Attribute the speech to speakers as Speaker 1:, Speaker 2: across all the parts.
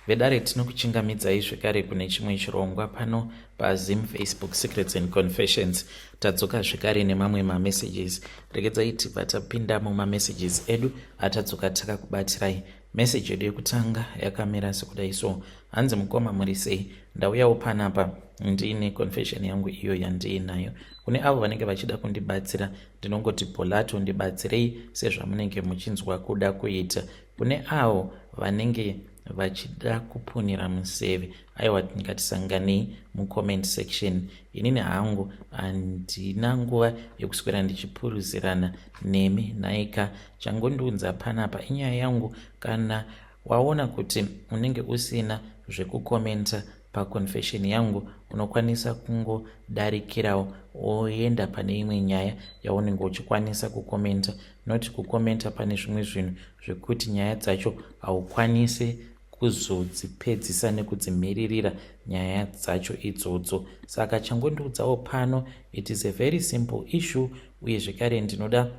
Speaker 1: Vedare, tinokuchingamidzai zvekare kune chimwe chirongwa pano paZim Facebook Secrets and Confessions. Tadzoka zvekare nemamwe mamessages. Regedzai tibva tapinda mumamessages edu atadzoka takakubatirai. Message yedu yekutanga yakamira sekudai so: Hanzi, "Mukoma, muri sei? Ndauyawo panapa ndiine confession yangu iyo yandiinayo. Kune avo vanenge vachida kundibatsira, ndinongoti bholato, ndibatsirei sezvamunenge muchinzwa kuda kuita. Kune avo vanenge vachida kupunira museve, aiwa, ngatisanganei mucomment section. Inini hangu handina nguva yekuswera ndichipuruzirana nemi. Nhaika, changondiunza panapa inyaya yangu. Kana waona kuti unenge usina zvekukomenta paconfession yangu, unokwanisa kungodarikirawo oenda pane imwe nyaya yaunenge uchikwanisa kukomenta, not kukomenta pane zvimwe zvinhu zvekuti nyaya dzacho haukwanisi kuzodzipedzisa nekudzimiririra nyaya dzacho idzodzo. Saka changondiudzawo pano, it is a very simple issue, uye zvekare ndinoda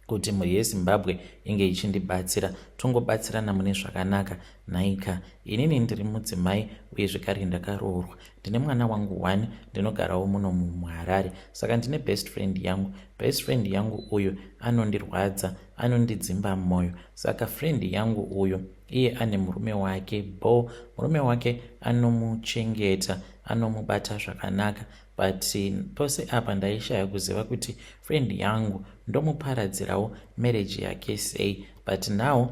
Speaker 1: kuti mhuri yeZimbabwe inge ichindibatsira, tongobatsirana mune zvakanaka. Nhaika, inini ndiri mudzimai uye zvekare ndakaroorwa, ndine mwana wangu one. Ndinogarawo muno muHarare. Saka ndine best friend yangu. Best friend yangu uyu anondirwadza, anondidzimba mwoyo. Saka friend yangu uyu, iye ane murume wake bo. Murume wake anomuchengeta, anomubata zvakanaka, but pose apa ndaishaya kuziva kuti friend yangu ndomuparadzirawo marriage yake sei. But now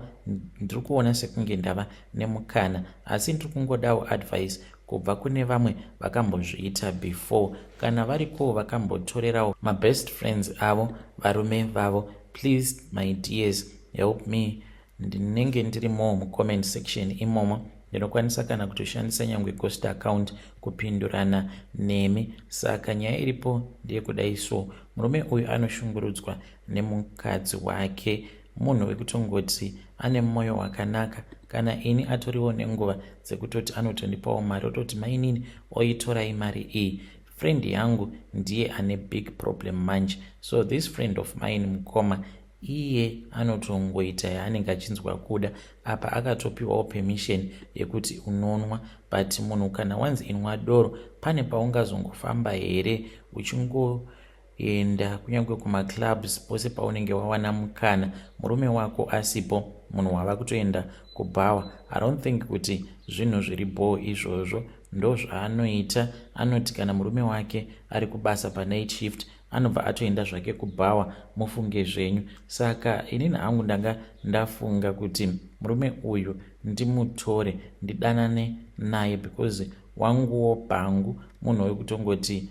Speaker 1: ndiri kuona sekunge ndava nemukana, asi ndiri kungodawo advice kubva kune vamwe vakambozviita before. Kana varikowo vakambotorerawo mabest friends avo varume vavo, please, my dears, help me. Ndinenge ndirimowo mucomment section imomo. Ndinokwanisa kana kutoshandisa nyangwe ghost account kupindurana nemi. Saka nyaya iripo ndeyekudai so: murume uyu anoshungurudzwa nemukadzi wake, munhu wekutongoti ane mwoyo wakanaka. Kana ini atoriwo nenguva dzekutoti anotondipawo mari, ototi, 'Mainini, oitorai mari iyi.' Friend yangu ndiye ane big problem manje. So this friend of mine, mukoma, iye anotongoita yaanenge achinzwa kuda. Apa akatopiwawo permission yekuti unonwa, but munhu kana wanzi inwa doro, pane paungazongofamba here uchingoenda kunyange kumaclubs pose paunenge wawana mukana, murume wako asipo, munhu wava kutoenda kubhawa? I don't think kuti zvinhu zviri bhoo izvozvo. Ndo zvaanoita. Anoti kana murume wake ari kubasa panight shift, anobva atoenda zvake kubhawa. Mufunge zvenyu. Saka inini hangu ndanga ndafunga kuti murume uyu ndimutore, ndidanane naye, because wanguwo bhangu munhu wekutongoti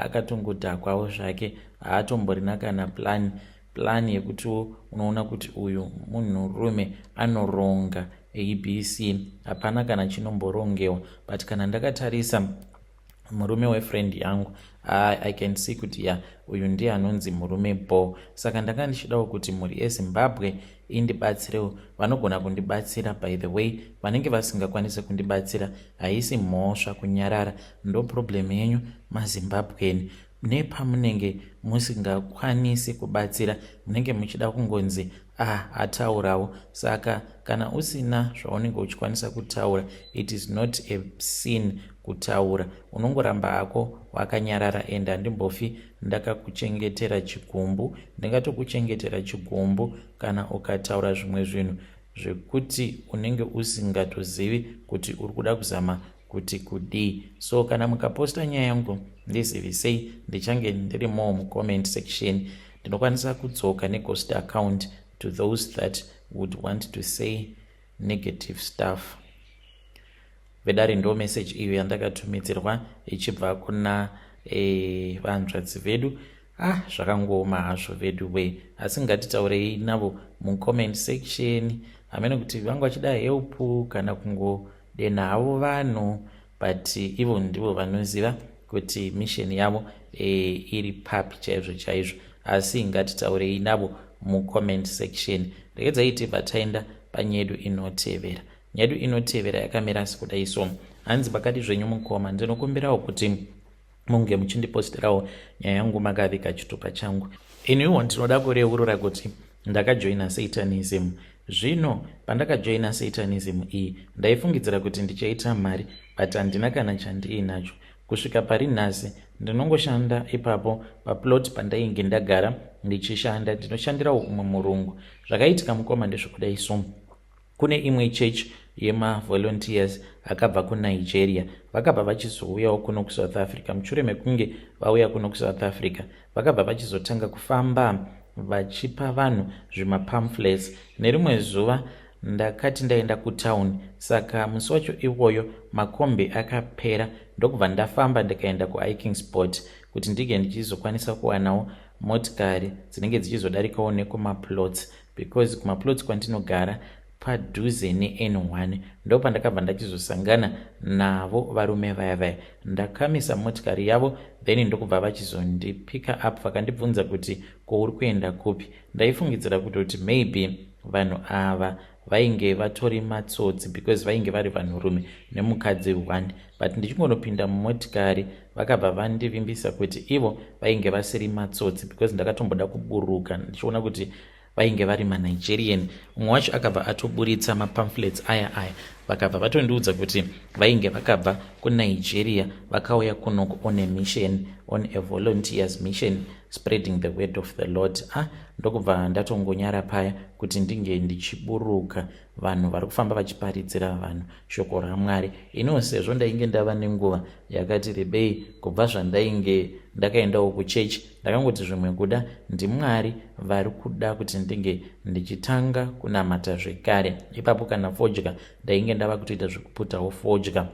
Speaker 1: akatongodhakwawo zvake, haatomborina kana plan yekuti unoona kuti uyu munhurume anoronga abc. Hapana kana chinomborongewa. But kana ndakatarisa murume wefriend yangu, I can see kuti ya, uyu ndiye anonzi murume bo. Saka ndanga ndichidawo kuti mhuri yeZimbabwe indibatsirewo. Vanogona kundibatsira, by the way, vanenge vasingakwanisi kundibatsira, haisi mhosva kunyarara. Ndo problem yenyu maZimbabweni, nepamunenge musingakwanisi kubatsira, munenge muchida kungonzi, "Ah, ataurawo." Saka kana usina zvaunenge uchikwanisa kutaura, it is not a sin kutaura, unongoramba hako wakanyarara. Ende handimbofi ndakakuchengetera chigumbu. Ndingatokuchengetera chigumbu kana ukataura zvimwe zvinhu zvekuti unenge usingatozivi kuti uri kuda kuzama kuti kudii. So kana mukaposta nyaya yangu, ndizivisei, ndichange ndirimowo mucomment section. Ndinokwanisa kudzoka neghost account to those that would want to say negative stuff." Vedare, ndo message iyo yandakatumidzirwa ichibva kuna vanzvadzi vedu. Ah, zvakangooma hazvo vedu we, asi ngatitaurei navo mucomment section. Hamene kuti vanga vachida help kana kungodena havo vanhu, but ivo ndivo vanoziva kuti mission yavo iri papi chaizvo chaizvo. Asi ngatitaurei navo mucomment section. Regedzai tibva taenda panyedu inotevera. Nyedu inotevera yakamira sekudai so: Hanzi, "Makadi zvenyu mukoma? Ndinokumbirawo kuti munge muchindiposterawo nyaya yangu makavika chitupa changu. Iniwo ndinoda kureurura kuti ndakajoina Satanism. Zvino pandakajoina Satanism iyi ndaifungidzira kuti ndichaita mari but handina kana chandiinacho. Kusvika pari nhasi ndinongoshanda ipapo paplot pandainge ndagara ndichishanda ndinoshandirawo umwe murungu. Zvakaitika mukoma ndezvekudai so. Kune imwe church yemavolunteers akabva kuNigeria vakabva vachizouyawo kuno kuSouth Africa. Mushure mekunge vauya kuno kuSouth Africa vakabva vachizotanga kufamba vachipa vanhu zvimapamphlets. Nerimwe zuva ndakati ndaenda kutown saka musi wacho iwoyo makombi akapera ndokubva ndafamba ndikaenda kuhiking spot kuti ndinge ndichizokwanisa kuwanawo motikari dzinenge dzichizodarikawo nekumaplots because kumaplots kwandinogara padhuze neN1. Ndopandakabva ndachizosangana navo varume vaya vaya. Ndakamisa motikari yavo then ndokubva vachizondipicka up vakandibvunza kuti ko uri kuenda kupi. Ndaifungidzira kutoti maybe vanhu ava vainge vatori matsotsi because vainge vari vanhurume nemukadzi one, but ndichingonopinda mumotikari vakabva vandivimbisa kuti ivo vainge vasiri matsotsi because ndakatomboda kuburuka ndichiona kuti vainge vari maNigerian. Mumwe wacho akabva atoburitsa mapamphlets aya aya vakabva vatondiudza kuti vainge vakabva kuNigeria vakauya kunoku on a mission, on a volunteers mission, spreading the word of the Lord. Ah, ndokubva ndatongonyara paya kuti ndinge ndichiburuka vanhu vari kufamba vachiparidzira vanhu shoko raMwari. Iniwo sezvo ndainge ndava nenguva yakati rebei kubva zvandainge ndakaendawo kuchechi, ndakangoti zvimwe kuda ndiMwari vari kuda kuti ndinge ndichitanga kunamata zvekare. Ipapo kana fodya ndainge ndava kutoita zvekuputawo fodya.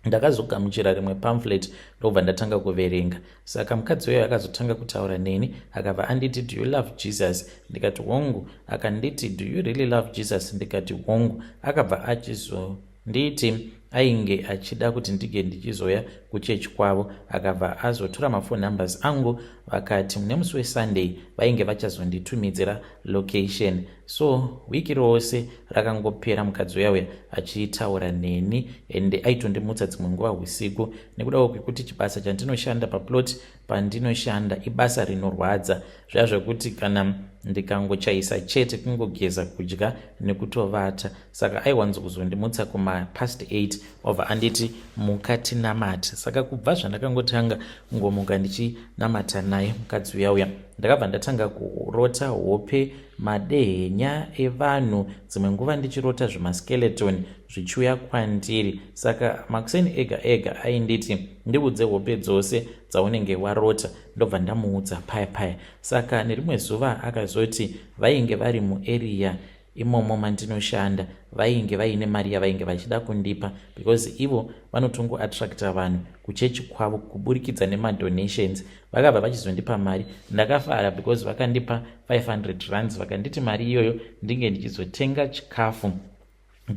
Speaker 1: Ndakazogamuchira rimwe pamphlet ndobva ndatanga kuverenga. Saka mukadzi uyo akazotanga kutaura neni akabva anditi, "Do you love Jesus?" Ndikati, "Hongu." Akanditi, "Do you really love Jesus?" Ndikati, "Hongu." Akabva achizonditi ainge achida kuti ndinge ndichizoya kuchechi kwavo. Akabva azotora maphone numbers angu, vakati nemusi weSunday vainge vachazonditumidzira location. So wiki rose rakangopera mukadzi uya uya achitaura neni ende aitondimutsa dzimwe nguva usiku nekudawo kwekuti chibasa chandinoshanda paplot pandinoshanda ibasa rinorwadza zviya zvekuti kana ndikangochaisa chete kungogeza, kudya nekutovata. Saka aiwanzo kuzondimutsa kumapast 8 obva anditi, "Muka tinamate." Saka kubva zvandakangotanga kungomuka ndichinamata naye mukadzi uya uya, ndakabva ndatanga kurota hope, madehenya evanhu, dzimwe nguva ndichirota zvimaskeleton zvichiuya kwandiri. Saka makuseni ega ega ainditi, "Ndiudze hope dzose dzaunenge warota." Ndobva ndamuudza paya paya. Saka nerimwe zuva akazoti vainge vari muarea imomo mandinoshanda vainge vaine mari yavainge vachida kundipa because ivo vanotongoattracta vanhu kuchechi kwavo kuburikidza nemadonations. Vakabva vachizondipa mari. Ndakafara because vakandipa 500 rands, vakanditi mari iyoyo ndinge ndichizotenga chikafu.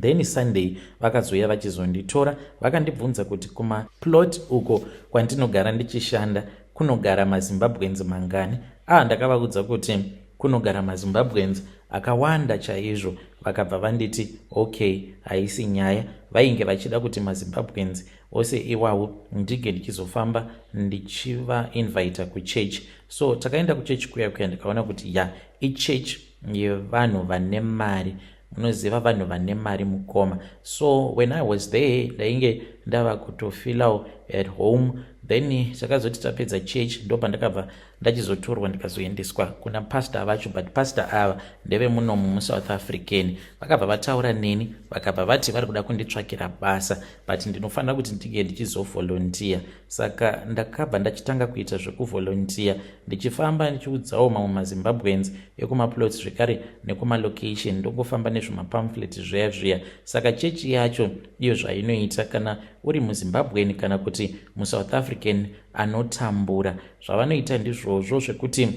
Speaker 1: Then Sunday vakazouya vachizonditora, vakandibvunza kuti kumaplot uko kwandinogara ndichishanda kunogara maZimbabweans mangani. A ah, ndakavaudza kuti kunogara maZimbabweans akawanda chaizvo. Vakabva vanditi, "Okay, haisi nyaya." Vainge vachida kuti maZimbabweans ose iwawo ndinge ndichizofamba ndichivainvita kuchechi. So takaenda kuchechi kuya kuya, ndikaona kuti ya, ichechi yevanhu vane mari. Munoziva vanhu vane mari, mukoma. So when I was there ndainge ndava kutofeelawo at home. Then takazoti tapedza church ndo pandakabva ndachizotorwa ndikazoendeswa kuna pastor vacho. But pastor ava ndevemunomu muSouth African. Vakabva vataura neni, vakabva vati vari kuda kunditsvakira basa, but ndinofanira kuti ndinge ndichizovolunteer. Saka ndakabva ndachitanga kuita zvekuvolunteer, ndichifamba ndichiudzawo mamwe maZimbabweans ekumaplots zvekare nekumalocation, ndongofamba nezvemapamphlets zviya zviya. Saka chechi yacho iyo zvainoita, kana uri muZimbabwean kana kuti muSouth African anotambura, zvavanoita ndizvozvo zvekuti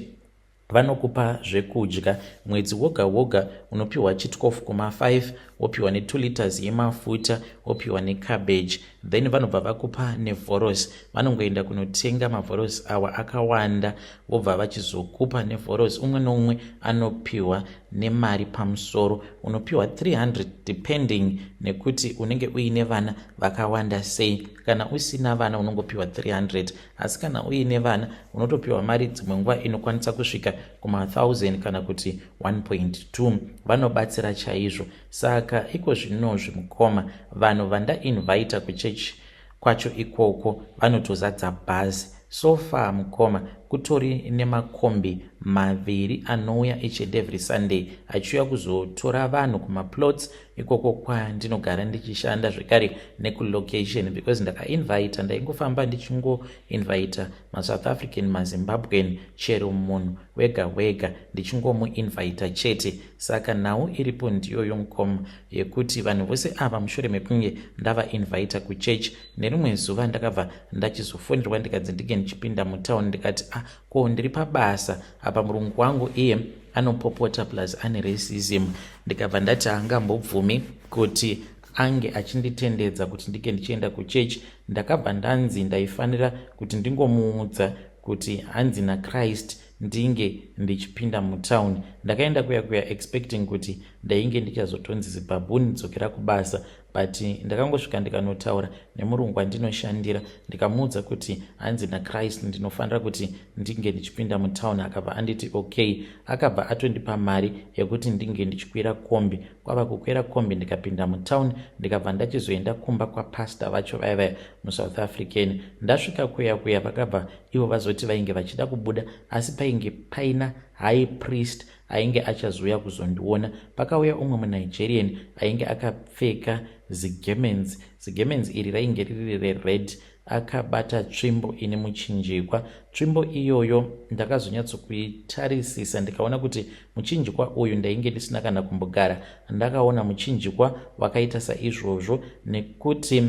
Speaker 1: vanokupa zvekudya mwedzi woga woga. Unopiwa chi12 kuma5 wopiwa ne2 liters yemafuta, wopiwa necabbage, then vanobva vakupa nevhoros. Vanongoenda kunotenga mavhoros awa akawanda, vobva vachizokupa nevhoros. Umwe noumwe anopiwa nemari pamusoro, unopiwa 300 depending nekuti unenge uine vana vakawanda sei. Kana usina vana unongopiwa 300, asi kana uine vana unotopiwa mari dzimwe nguva inokwanisa kusvika kuma1000 kana kuti 1.2. Vanobatsira chaizvo. Saka iko zvinozvi mukoma, vanhu vandainvita kuchechi kwacho ikoko vanotozadza bhazi. So far mukoma, kutori nemakombi maviri anouya each and every Sunday achiuya kuzotora vanhu kumaplots ikoko kwandinogara ndichishanda, zvekare nekulocation, because ndakainvita, ndaingofamba ndichingoinvita maSouth African, maZimbabwean, chero munhu wega wega ndichingomuinvita chete. Saka nhau iripo ndiyoyo mukoma, yekuti vanhu vose ava, mushure mekunge ndavainvita kuchechi, nerimwe zuva ndakabva ndachizofonderwa, ndikadzi ndinge ndichipinda mutauni. Ndikati, "Ah, ko ndiri pabasa apa." Murungu wangu iye anopopota, plus ane racism. Ndikabva ndati haangambobvumi kuti ange achinditendedza kuti ndinge ndichienda kuchechi. Ndakabva ndanzi ndaifanira kuti ndingomuudza kuti hanzi naChrist ndinge ndichipinda mutauni. Ndakaenda kuya kuya expecting kuti ndainge ndichazotonzi, "Zibaboon, dzokera kubasa," but ndakangosvika ndikanotaura nemurungu wandinoshandira, ndikamuudza kuti hanzi naChrist ndinofanira kuti ndinge ndichipinda mutauni. Akabva anditi okay, akabva atondipa mari yekuti ndinge ndichikwira kombi. Kwava kukwira kombi, ndikapinda mutauni, ndikabva ndachizoenda kumba kwapasta vacho vaya vaya muSouth African. Ndasvika kuya kuya, vakabva ivo vazoti vainge vachida kubuda, asi painge paina high priest ainge achazouya kuzondiona. Pakauya umwe muNigerian ainge akapfeka zigarments. Zigarments iri rainge riri rered, akabata tsvimbo ine muchinjikwa. Tsvimbo iyoyo ndakazonyatsokuitarisisa, ndikaona kuti muchinjikwa uyu ndainge ndisina kana kumbogara ndakaona muchinjikwa wakaita saizvozvo, nekuti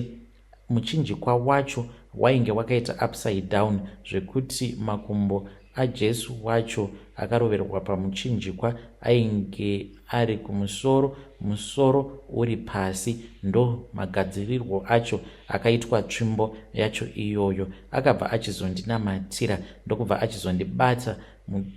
Speaker 1: muchinjikwa wacho wainge wakaita upside down, zvekuti makumbo aJesu wacho akaroverwa pamuchinjikwa ainge ari kumusoro, musoro uri pasi. Ndo magadzirirwo acho akaitwa tsvimbo yacho iyoyo. Akabva achizondinamatira, ndokubva achizondibata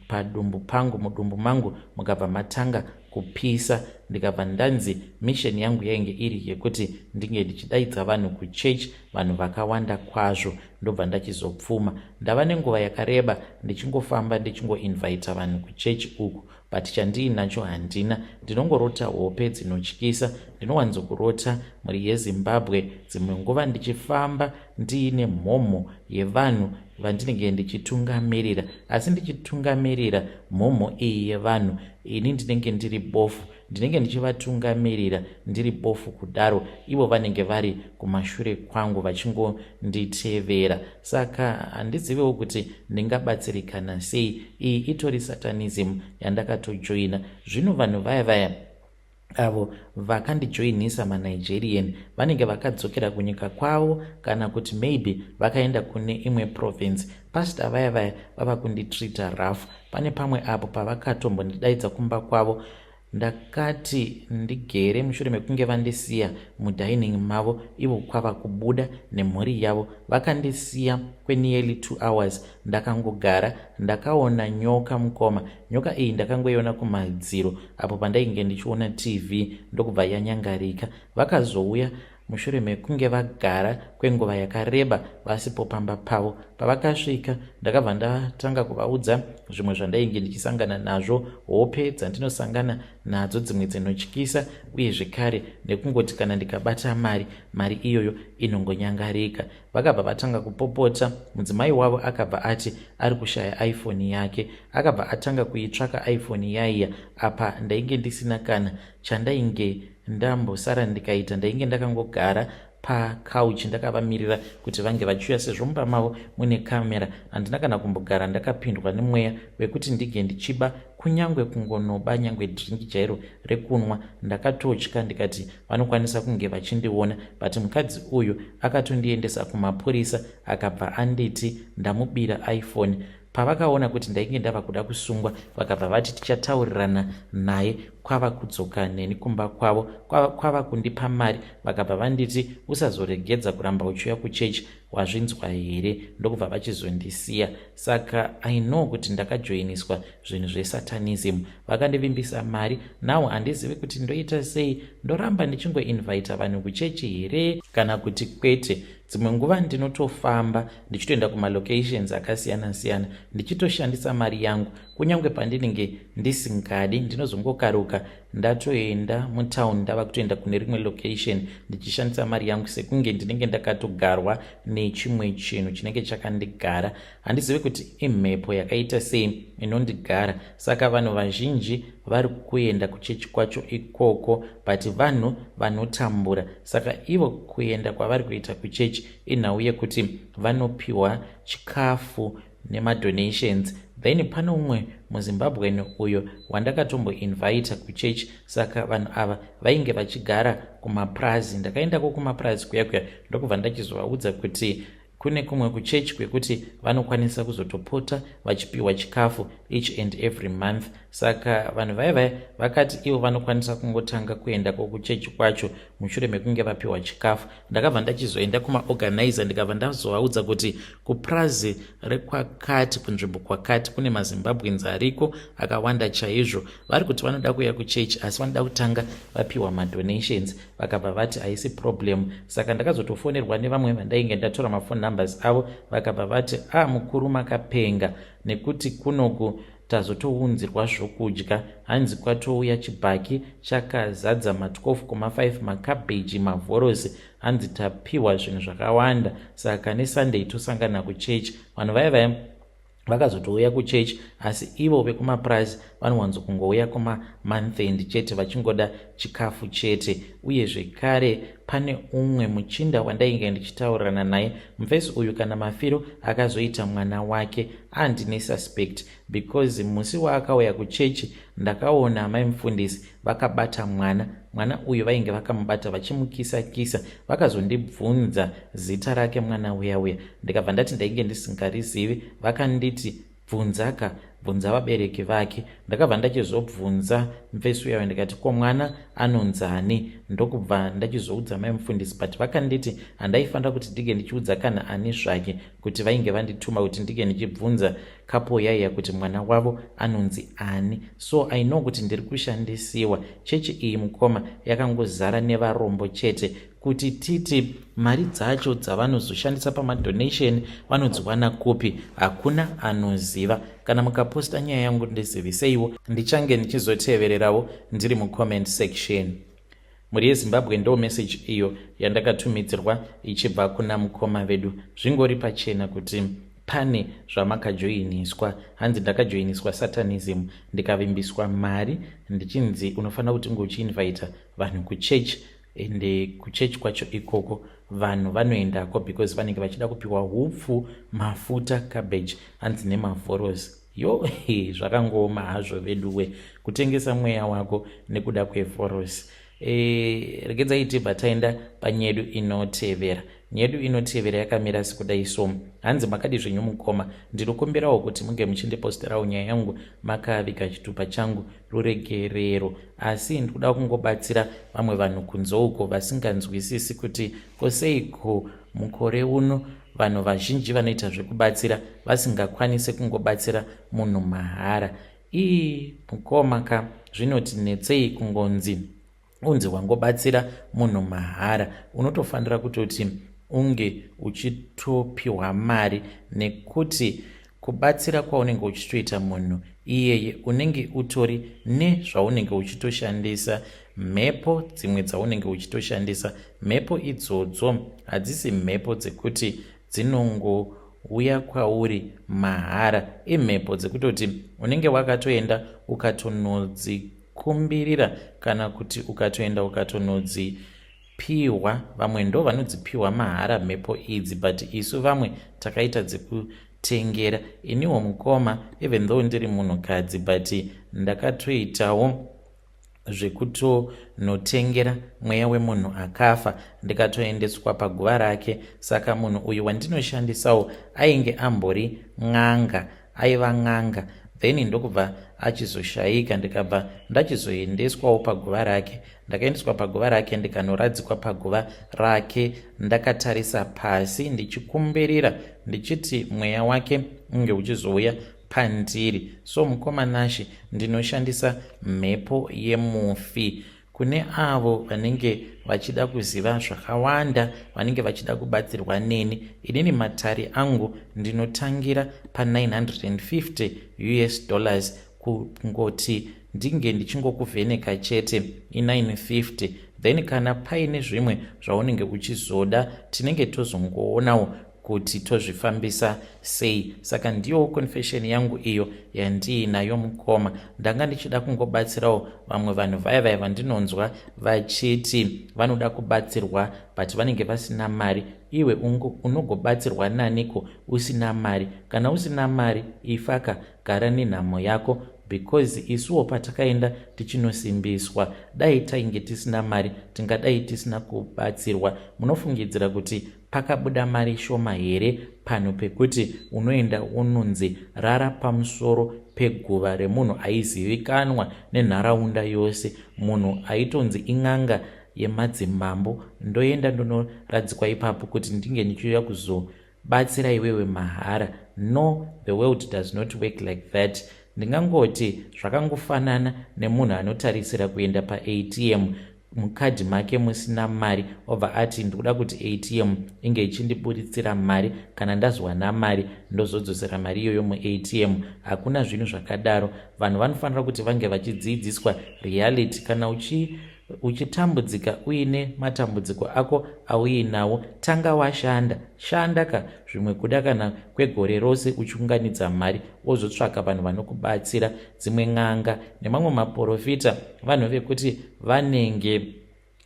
Speaker 1: padumbu pangu. Mudumbu mangu mukabva matanga kupisa. Ndikabva ndanzi mission yangu yainge iri yekuti ndinge ndichidaidza vanhu kuchechi, vanhu vakawanda kwazvo, ndobva ndachizopfuma. Ndava nenguva yakareba ndichingofamba ndichingoinvita vanhu kuchechi uku, but chandiinacho handina. Ndinongorota hope dzinotyisa. Ndinowanzokurota mhuri yeZimbabwe dzimwe nguva ndichifamba ndiine mhomho yevanhu vandinenge ndichitungamirira, asi ndichitungamirira mhomho iyi yevanhu, ini ndinenge ndiri bofu. Ndinenge ndichivatungamirira ndiri bofu kudaro, ivo vanenge vari kumashure kwangu vachingonditevera. Saka handiziviwo kuti ndingabatsirikana sei. Iyi itori satanism yandakatojoina. Zvino vanhu vaya vaya avo vakandijoinisa, maNigerian, vanenge vakadzokera kunyika kwavo kana kuti maybe vakaenda kune imwe province. Pastor vaya vaya vava kunditreata rough. Pane pamwe apo pavakatombondidaidza kumba kwavo. Ndakati ndigere mushure mekunge vandisiya mudining mavo, ivo kwava kubuda nemhuri yavo, vakandisiya kwenearly 2 hours ndakangogara. Ndakaona nyoka mukoma. Nyoka iyi ndakangoiona kumadziro apo pandainge ndichiona TV, ndokubva yanyangarika. Vakazouya mushure mekunge vagara kwenguva yakareba vasipo pamba pavo. Pavakasvika, ndakabva ndatanga kuvaudza zvimwe zvandainge ndichisangana nazvo, hope dzandinosangana nadzo dzimwe dzinotyisa, uye zvekare nekungoti kana ndikabata mari, mari iyoyo inongonyangarika. Vakabva vatanga kupopota. Mudzimai wavo akabva ati ari kushaya iPhone yake, akabva atanga kuitsvaka iPhone yaiya. Apa ndainge ndisina kana chandainge ndambosara ndikaita. Ndainge ndakangogara pacouch ndakavamirira kuti vange vachiuya, sezvo mumba mavo mune kamera. Handina kana kumbogara ndakapindwa nemweya wekuti ndige ndichiba, kunyange kungonoba nyangwe drink chairo rekunwa. Ndakatotya, ndikati vanokwanisa kunge vachindiona. But mukadzi uyu akatondiendesa kumapurisa, akabva anditi ndamubira iPhone. Pavakaona kuti ndainge ndava kuda kusungwa, vakabva vati tichataurirana naye. Kwava kudzoka neni kumba kwavo, kwava kundipa mari, vakabva vanditi, "Usazoregedza kuramba uchiuya kuchechi, wazvinzwa here?" Ndokubva vachizondisiya. Saka I know kuti ndakajoiniswa zvinhu zvesatanism. Vakandivimbisa mari. Now handizivi kuti ndoita sei. Ndoramba ndichingoinvita vanhu kuchechi here kana kuti kwete? Dzimwe nguva ndinotofamba ndichitoenda kumalocations akasiyana-siyana ndichitoshandisa mari yangu. Kunyange pandinenge ndisingadi, ndinozongokaruka ndatoenda mutown, ndava kutoenda kune rimwe location ndichishandisa mari yangu, sekunge ndinenge ndakatogarwa nechimwe chinhu chinenge chakandigara. Handizivi kuti imhepo yakaita sei inondigara. Saka vanhu vazhinji vari kuenda kuchechi kwacho ikoko, but vanhu vanotambura. Saka ivo kuenda kwavari kuita kuchechi inhau yekuti vanopiwa chikafu nemadonations. Then pane umwe muZimbabwen uyo wandakatomboinvita kuchechi. Saka vanhu ava vainge vachigara kumapurazi. Ndakaendako kumapurazi kuya kuya, ndokubva ndachizovaudza kuti kune kumwe kuchechi kwekuti vanokwanisa kuzotopota vachipiwa chikafu each and every month. Saka vanhu vaya vaya vakati ivo vanokwanisa kungotanga kuendako kuchechi kwacho mushure mekunge vapiwa chikafu. Ndakabva ndachizoenda kumaorganizer, ndikabva ndazovaudza kuti kupurazi rekwakati, kunzvimbo kwakati, kune maZimbabweans ariko akawanda chaizvo vari kuti vanoda kuuya kuchechi, asi vanoda kutanga vapiwa madonations. Vakabva vati haisi problem. Saka ndakazotofonerwa nevamwe vandainge ndatora mafone numbers avo. Vakabva vati, "A ah, mukuru, makapenga, nekuti kunoku tazotounzirwa zvokudya." Hanzi kwatouya chibhaki chakazadza ma12,5 makabheji, mavhorosi. Hanzi tapiwa zvinhu zvakawanda, saka neSunday tosangana kuchechi. Vanhu vaya vaya vakazotouya kuchechi, asi ivo vekumapurazi vanowanzokungouya kumamonth end chete, vachingoda chikafu chete. Uye zvekare pane umwe muchinda wandainge ndichitaurirana naye. Mufesi uyu kana mafiro akazoita mwana wake andine suspect, because musi waakauya kuchechi ndakaona mai mufundisi vakabata mwana. Mwana uyu vainge vakamubata vachimukisa kisa. Vakazondibvunza zita rake mwana uya uya, ndikabva ndati ndainge ndisingarizivi. Vakanditi, "Bvunzaka, bvunza vabereki vake." Ndakabva ndachizobvunza mufesi uyayo, ndikati, "Ko mwana anonzani?" Ndokubva ndachizoudza mai mufundisi, but vakanditi handaifanira kuti ndige ndichiudza kana ani zvake kuti vainge vandituma kuti ndige ndichibvunza kapo yaiya kuti mwana wavo anonzi ani. So I know kuti ndiri kushandisiwa. Chechi iyi, mukoma, yakangozara nevarombo chete. Kuti titi mari dzacho dzavanozoshandisa pamadonation vanodziwana kupi, hakuna anoziva. Kana mukaposta nyaya yangu, ndiziviseiwo, ndichange ndichizotevererawo ndiri mucomment section. Mhuri yeZimbabwe, ndo meseji iyo yandakatumidzirwa ichibva kuna mukoma vedu. Zvingori pachena kuti pane zvamakajoiniswa. Hanzi ndakajoiniswa satanism, ndikavimbiswa mari, ndichinzi unofanira kuti unge uchiinvita vanhu kuchechi. Ende kuchechi kwacho ikoko vanhu vanoendako because vanenge vachida kupiwa hupfu, mafuta, cabbage, hanzi nemavhorosi. Yo, zvakangooma hazvo veduwe, kutengesa mweya wako nekuda kwevhorosi. Regedzai tibva taenda panyedu inotevera. Nyedu inotevera yakamira sekudai so. Hanzi, "Makadi zvenyu mukoma? Ndinokumbirawo kuti munge muchindiposterawo nyaya yangu makaviga chitupa changu. Ruregerero, asi ndikuda kungobatsira vamwe vanhu kunze uko vasinganzwisisi kuti koseiko mukore uno vanhu vazhinji vanoita zvekubatsira vasingakwanisi kungobatsira munhu mahara. Ii mukoma ka, zvinoti netsei kungonzi unzi wangobatsira munhu mahara? Unotofanira kutoti unge uchitopiwa mari, nekuti kubatsira kwaunenge uchitoita munhu iyeye unenge utori nezvaunenge uchitoshandisa, mhepo dzimwe dzaunenge uchitoshandisa. Mhepo idzodzo hadzisi mhepo dzekuti dzinongouya kwauri mahara. Imhepo dzekutoti unenge wakatoenda ukatonodzikumbirira, kana kuti ukatoenda ukatonodzipiwa. Vamwe ndo vanodzipiwa mahara mhepo idzi, but isu vamwe takaita dzekutengera. Iniwo mukoma, even though ndiri munhukadzi, but ndakatoitawo zvekutonotengera mweya wemunhu akafa, ndikatoendeswa paguva rake. Saka munhu uyu wandinoshandisawo ainge ambori n'anga, aiva n'anga. Then ndokubva achizoshaika, ndikabva ndachizoendeswawo paguva rake. Ndakaendeswa paguva rake, ndikanoradzikwa paguva rake ndakatarisa pasi, ndichikumbirira ndichiti mweya wake unge uchizouya pandiri. So mukoma Nashe, ndinoshandisa mhepo yemufi. Kune avo vanenge vachida kuziva zvakawanda, vanenge vachida kubatsirwa neni, inini matare angu ndinotangira pa950 US dollars. Kungoti ndinge ndichingokuvheneka chete i950. Then kana paine zvimwe zvaunenge uchizoda, tinenge tozongoonawo kuti tozvifambisa sei. Saka ndiyowo confession yangu iyo yandiinayo, mukoma. Ndanga ndichida kungobatsirawo vamwe vanhu vaya vaya vandinonzwa vachiti vanoda kubatsirwa, but vanenge vasina mari. Iwe unogobatsirwa naniko usina mari? Kana usina mari, ifaka, gara nenhamo yako, because isuwo patakaenda tichinosimbiswa, dai tainge tisina mari, tingadai tisina kubatsirwa. Munofungidzira kuti pakabuda mari shoma here panhu pekuti unoenda unonzi rara pamusoro peguva remunhu aizivikanwa nenharaunda yose, munhu aitonzi in'anga yemadzimambo? Ndoenda ndonoradzikwa ipapo kuti ndinge ndichiuya kuzobatsira iwewe mahara? No, the world does not work like that. Ndingangoti zvakangofanana nemunhu anotarisira kuenda paATM, mukadhi make musina mari, obva ati, "Ndikuda kuti ATM inge ichindiburitsira mari. Kana ndazowana mari, ndozodzosera mari iyoyo muATM." Hakuna zvinhu zvakadaro. Vanhu vanofanira kuti vange vachidzidziswa reality. Kana uchitambudzika, uine matambudziko ako auinawo, tanga washanda. Shanda ka, zvimwe kuda kana kwegore rose uchiunganidza mari, wozotsvaka vanhu vanokubatsira. Dzimwe n'anga nemamwe maprofita, vanhu vekuti vanenge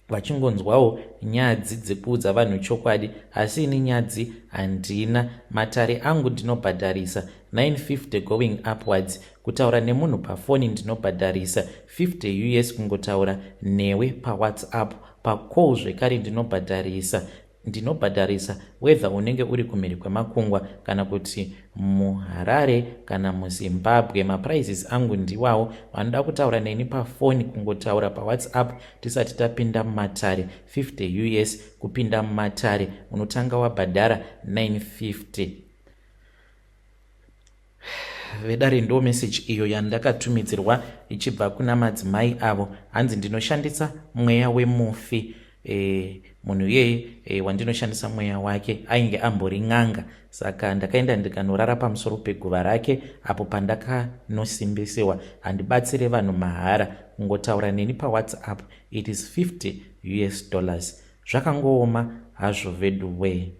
Speaker 1: vachingonzwawo nyadzi dzekuudza vanhu chokwadi, asi ini nyadzi handina. Matare angu ndinobhadharisa 950 going upwards. Kutaura nemunhu pafoni ndinobhadharisa 50 US, kungotaura newe paWhatsApp. Pacall zvekare ndinobhadharisa. Ndinobhadharisa whether unenge uri kumhiri kwemakungwa kana kuti muHarare kana muZimbabwe. Maprices angu ndiwawo. Vanoda kutaura neni pafoni, kungotaura paWhatsApp tisati tapinda mumatare, 50 US. Kupinda mumatare unotanga wabhadhara 950. Vedare, ndo meseji iyo yandakatumidzirwa ichibva kuna madzimai avo. Hanzi ndinoshandisa mweya wemufi. Munhu iyeye wandinoshandisa mweya wake ainge ambori n'anga, saka ndakaenda ndikanorara pamusoro peguva rake apo pandakanosimbisiwa. Handibatsire vanhu mahara. Kungotaura neni paWhatsApp, it is 50 US dollars. Zvakangooma hazvo vedu wee.